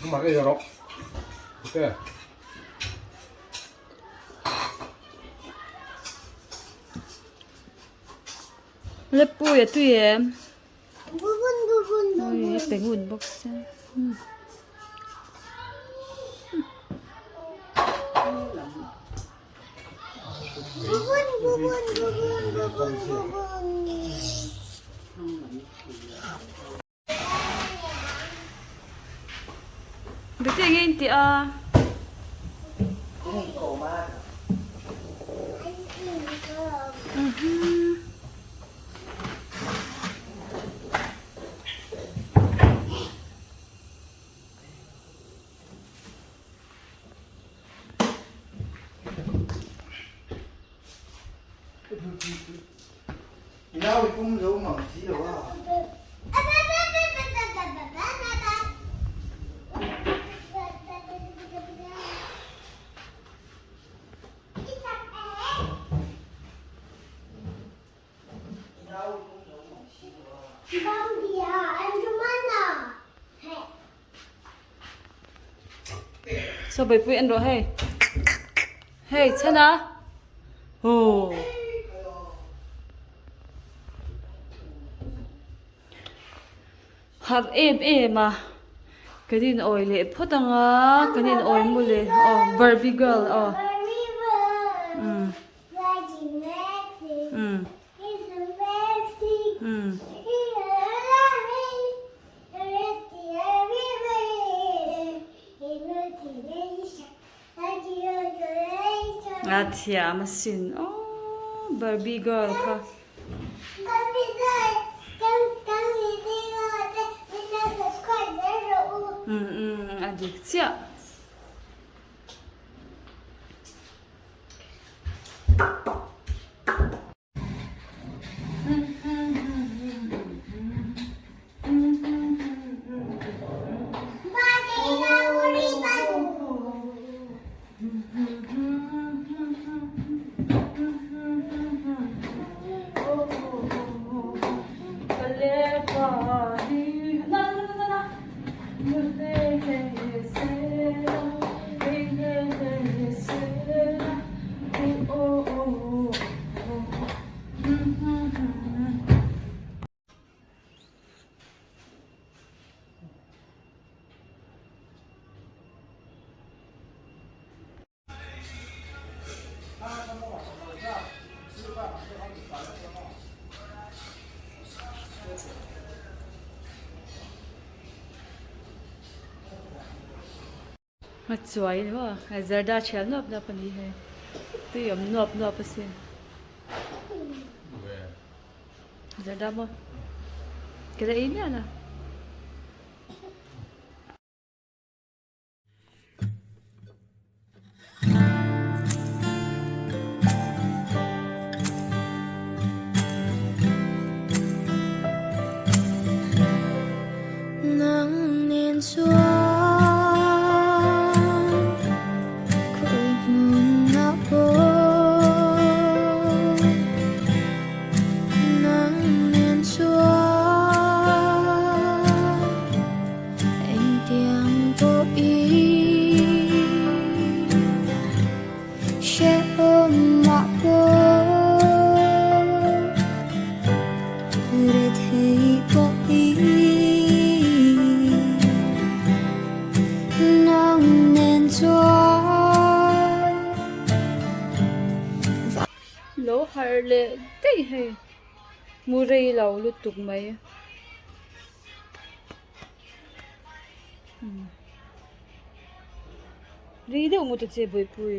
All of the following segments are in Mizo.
Amah ei rawh. Okay. Lepui a tui em? Ui a pe ngun bawk sia. Bete nge in tih a? Saw Bawipuii en rawh hei hei chhan a aw harh em em a kan in awi leh phawt ang a kan in awi mu leh aw barbie girl aw umm umm umm. A thiam asin aww barbie girl kha. Umm umm a dik chiah. A chuai ni maw a zarda thial nuap nuap a ni hei tui awm nuap nuap asin zarda maw ka la ei miah lo. Lo harh leh daih hei mu rei lo lutuk mai. Rei deuh ngawt a che bawihpui.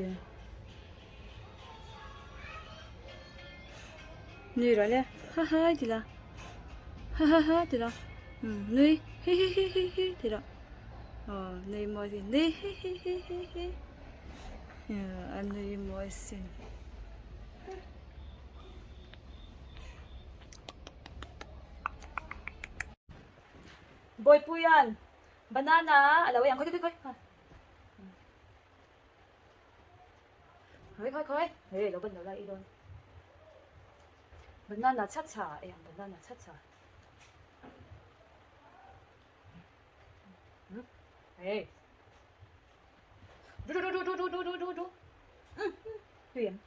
Nui rawh le ha ha ti la ha ha ha ti la umm nui hi hi hi hi hi ti la aw nui mawi sin nui hi hi hi hi hi a nui mawi sin. Bawihpuia'n banana a lo ei ang khawi khawi khawi khawi khawi khawi hei lo ban lo lai ei dawn banana chha chha ei ang banana chha chha. Hey. Du du du du du du du du du. Tui em.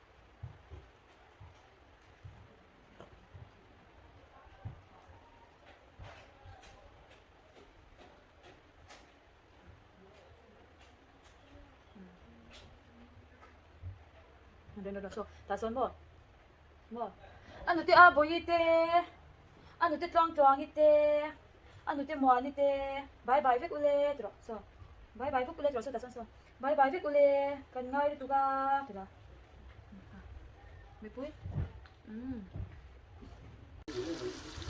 Tah sawn maw maw a nute a bawihi te a nute tluang tluangi te a nute muani te bye bye vek ule ti rawh saw bye bye vek ule ti rawh saw tah sawn saw bye bye vek ule kan ngai lutuk a ti rawh mipui umm.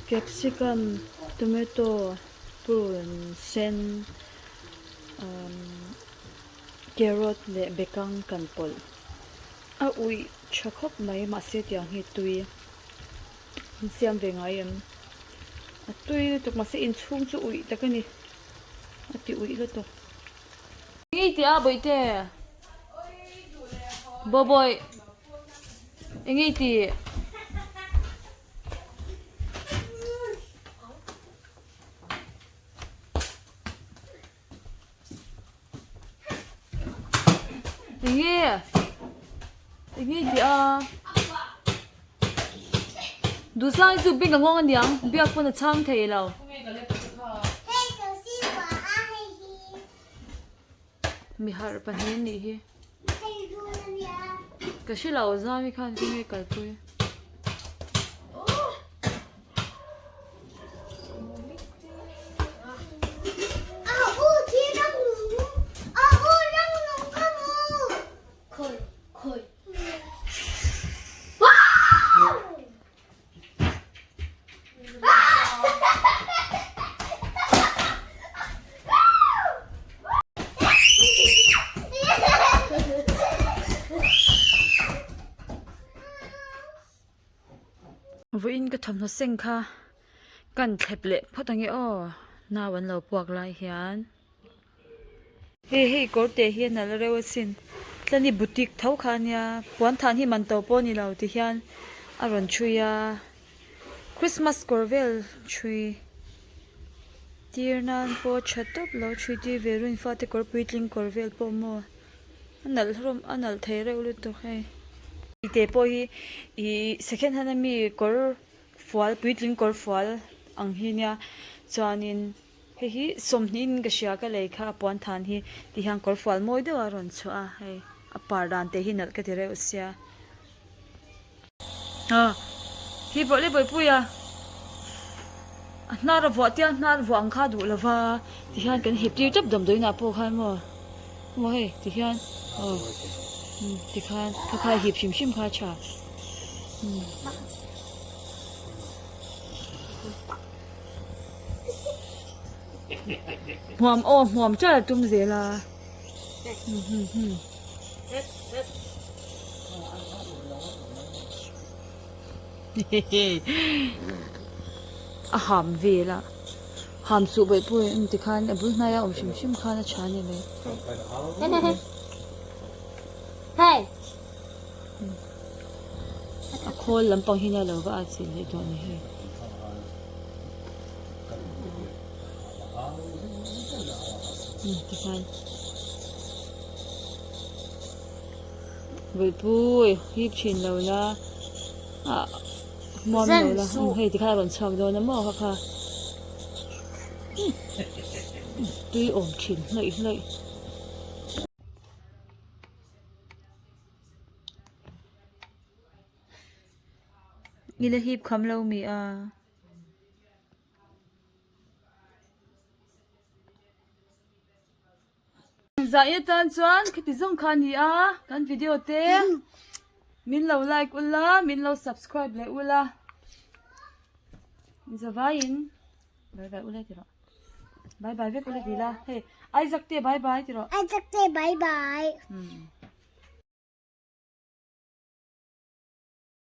Capsicum tomato purun sen umm carrot leh bekang kan pawlh a uih tha khawp mai mahse tiang hi tui an siam ve ngai em a tui lutuk mahse inchhung chu uih tak a ni a ti uih lutuk. Eng tih a bawihte? Bawbawih eng nge tih? Eng nge? Eng nge tih a? Duhsang hi chu beng a ngawng aniang biak pawn a chhang thei lo. Mi harh pahnih an nih hi. Ka hre lo Zami khan khaw nge kalpui. Vawiin ka thawmhnaw seng kha kan thlep leh phawt ang e aw nau an lo puak lai hian. Hei hei kawr teh hi a nalh reuh asin tlani boutique tho kha ania puan than hi man to pawh a ni lo ti hian a rawn chhui a christmas kawr vel chhui tir nan pawh a tha tawp lo chhui tir ve ruin fate kawr puitling kawr vel pawh maw a nalh hlawm a nalh thei reuh lutuk hei. Tih pawh hi ih second hand ami kawr fual puitling kawr fual ang hi nia chuanin. Hei hi sawmhnihin ka hria ka lei kha a puan than hi ti hian kawr fual mawi deuh a rawn chhuah a hei a par dan te hi nalh ka ti reuh sia. Ah hi pawh le bawihpui a a hnar a vuah tia hnar vuah ang kha duh lova ti hian kan hip tir tep damdawiin ah pawh khan maw maw hei ti hian aw ti khan kha kha hip hrim hrim kha a tha. Hmuam aw hmuam chiah a tum zel a a ham vel a ham suh bawih pawh in tikhan a bul hnai a awm hrim hrim khan a tha a ni mai a khawl lampang hi nia lo va a chilh leh duah ni hei. Tikhan Bawihpui hip thin lo la ah hmuam lo la hei tikhan a rawn chhuak dawn a maw kha kha tui awm thin hlawih hlawih. I la hip kham lo mi a. Zah atan chuan khiti zawng kha a ni a kan video te min lo like ula min lo subscribe leh ula zavaiin bye bye ula ti rawh bye bye vek ula ti la hei Isaac te bye bye ti rawh Isaac te bye bye.